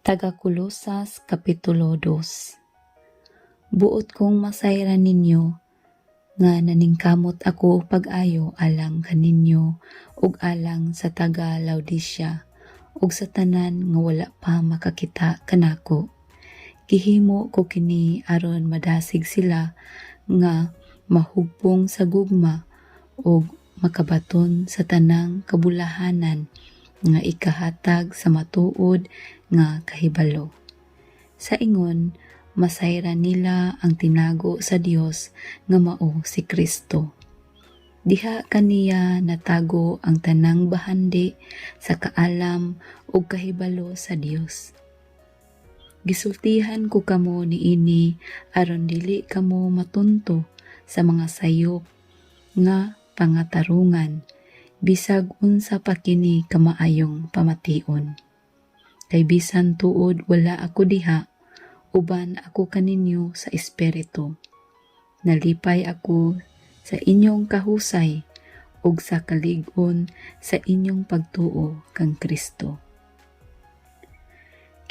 Taga Kolosas Kapitulo 2. Buot kong masayran ninyo nga naningkamot ako pag-ayo alang kaninyo ug alang sa taga Laodicea ug sa tanan nga wala pa makakita kanako. Gihimo ko kini aron madasig sila nga mahugpong sa gugma ug makabaton sa tanang kabulahanan nga ikahatag sa matuod nga kahibalo. Sa ingon, masayran nila ang tinago sa Dios nga mao si Kristo. Diha kaniya natago ang tanang bahandi sa kaalam ug kahibalo sa Dios. Gisultihan ko kamo niini aron dili kamo matunto sa mga sayop nga pangatarungan, bisag unsa pa kini kamaayong pamation. Kay bisan tuod wala ako diha, uban ako kaninyo sa espiritu. Nalipay ako sa inyong kahusay ug sa kalig-on sa inyong pagtuo kang Kristo.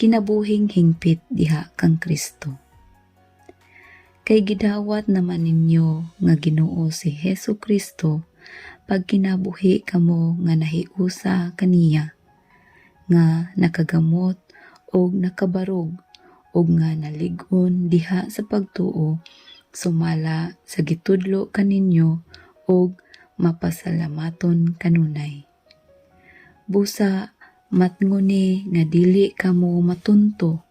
Kinabuhing hingpit diha kang Kristo. Kay gidawat naman ninyo nga Ginoo si Hesu Kristo pagkinabuhi kamo nga nahiusa kaniya, nga nakagamot og nakabarog ug nga nalig-on diha sa pagtuo sumala sa gitudlo kaninyo ug mapasalamaton kanunay. Busa matngoni nga dili kamo matunto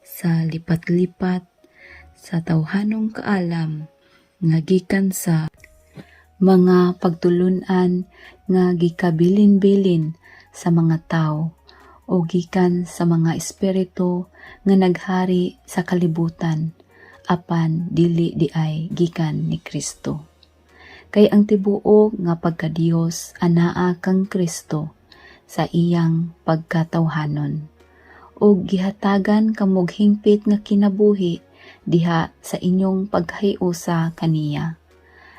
sa lipat-lipat sa tawhanong kaalam nga gikan sa mga pagtulun-an nga gikabilin-bilin sa mga tawo o gikan sa mga espiritu nga naghari sa kalibutan, apan dili diay gikan ni Kristo. Kay ang tibuok nga pagkadiyos anaa kang Kristo sa iyang pagkatawhanon, ug gihatagan kamog hingpit nga kinabuhi diha sa inyong pagkahiusa kaniya.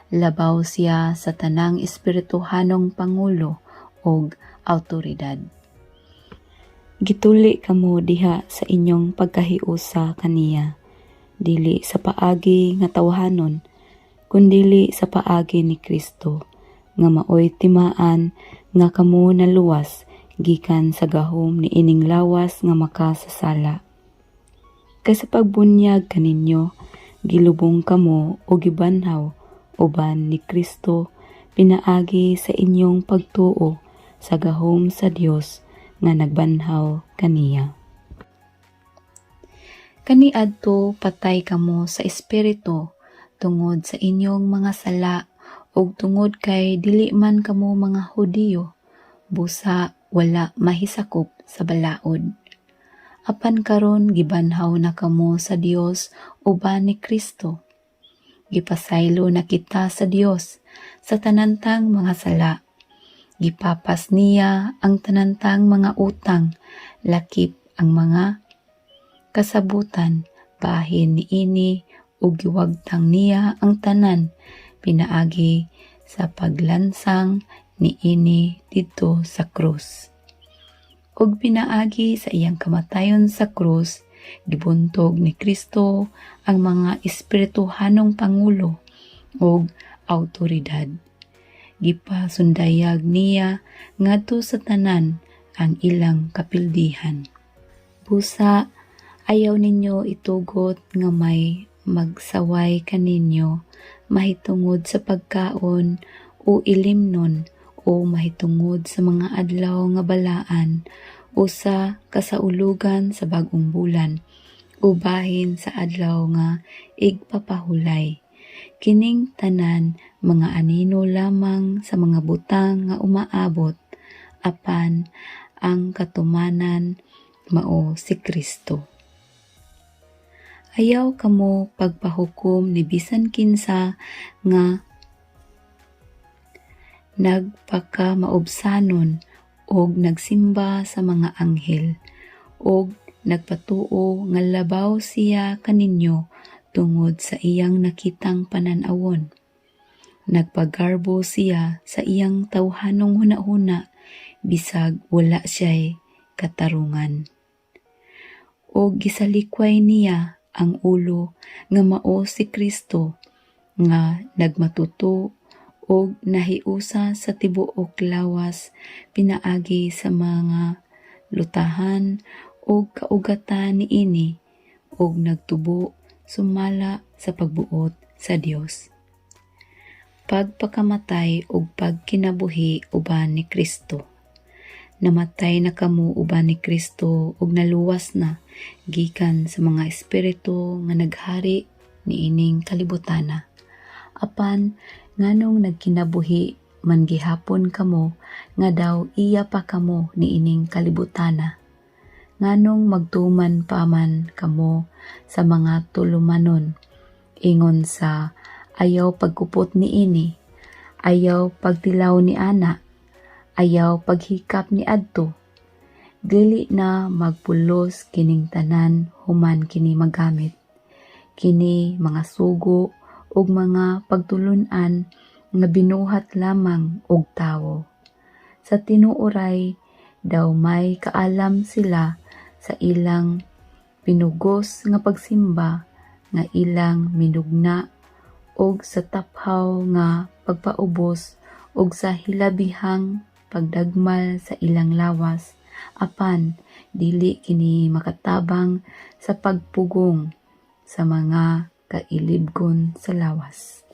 Labaw siya sa tanang espirituhanong pangulo ug awtoridad. Gituli kamo diha sa inyong pagkahiusa kaniya, dili sa paagi nga tawhanon, kundili sa paagi ni Kristo, nga maoy timaan nga kamo naluwas gikan sa gahom ni ining lawas nga makasasala. Kay sa pagbunyag kaninyo, gilubong kamo o gibanhaw uban ni Kristo pinaagi sa inyong pagtuo sa gahom sa Dios nga nagbanhaw kaniya. Kaniadto patay kamo sa espiritu tungod sa inyong mga sala ug tungod kay dili man kamo mga Hudiyo, busa wala mahisakop sa balaod. Apan karon gibanhaw na kamo sa Dios uban ni Kristo. Gipasaylo na kita sa Dios sa tanantang mga sala. Gipapas niya ang tanantang mga utang, lakip ang mga kasabutan bahin niini, ug giwagtang niya ang tanan pinaagi sa paglansang niini didto sa krus. Ug pinaagi sa iyang kamatayon sa krus, gibuntog ni Kristo ang mga espirituhanong pangulo ug awtoridad. Gipasundayag niya ngadto sa tanan ang ilang kapildihan. Busa ayaw ninyo itugot nga may magsaway kaninyo mahitungod sa pagkaon o ilimnon o mahitungod sa mga adlaw nga balaan o sa kasaulugan sa bag-ong bulan o bahin sa adlaw nga igpapahulay. Kining tanan mga anino lamang sa mga butang nga umaabot, apan ang katumanan mao si Kristo. Ayaw kamo pagpahukom ni bisan kinsa nga nagpakamaubsanon og nagsimba sa mga anghel og nagpatuo nga labaw siya kaninyo tungod sa iyang nakitang panan-awon. Nagpagarbo siya sa iyang tawhanong hunahuna bisag wala siya'y katarungan. Ug gisalikway niya ang ulo nga mao si Kristo nga nagmatuto ug nahiusa sa tibuok lawas pinaagi sa mga lutahan ug kaugatan niini ug nagtubo sumala sa pagbuot sa Dios. Pagpakamatay ug pagkinabuhi uban ni Kristo. Namatay na kamo uban ni Kristo ug naluwas na gikan sa mga espiritu nga naghari niining kalibutana. Apan nganong nagkinabuhi man gihapon kamo nga daw iya pa kamo niining kalibutana? Nganong magtuman pa man kamo sa mga tulumanon ingon sa ayaw pagkupot niini, ayaw pagtilaw niana, ayaw paghikap niadto? Dili na magpulos kining tanan human kini magamit. Kini mga sugo ug mga pagtulun-an nga binuhat lamang og tawo. Sa tinuoray, daw may kaalam sila sa ilang pinugos nga pagsimba nga ilang minugna ug sa taphaw nga pagpaubos ug sa hilabihang pagdagmal sa ilang lawas, apan dili kini makatabang sa pagpugong sa mga kailibgon sa lawas.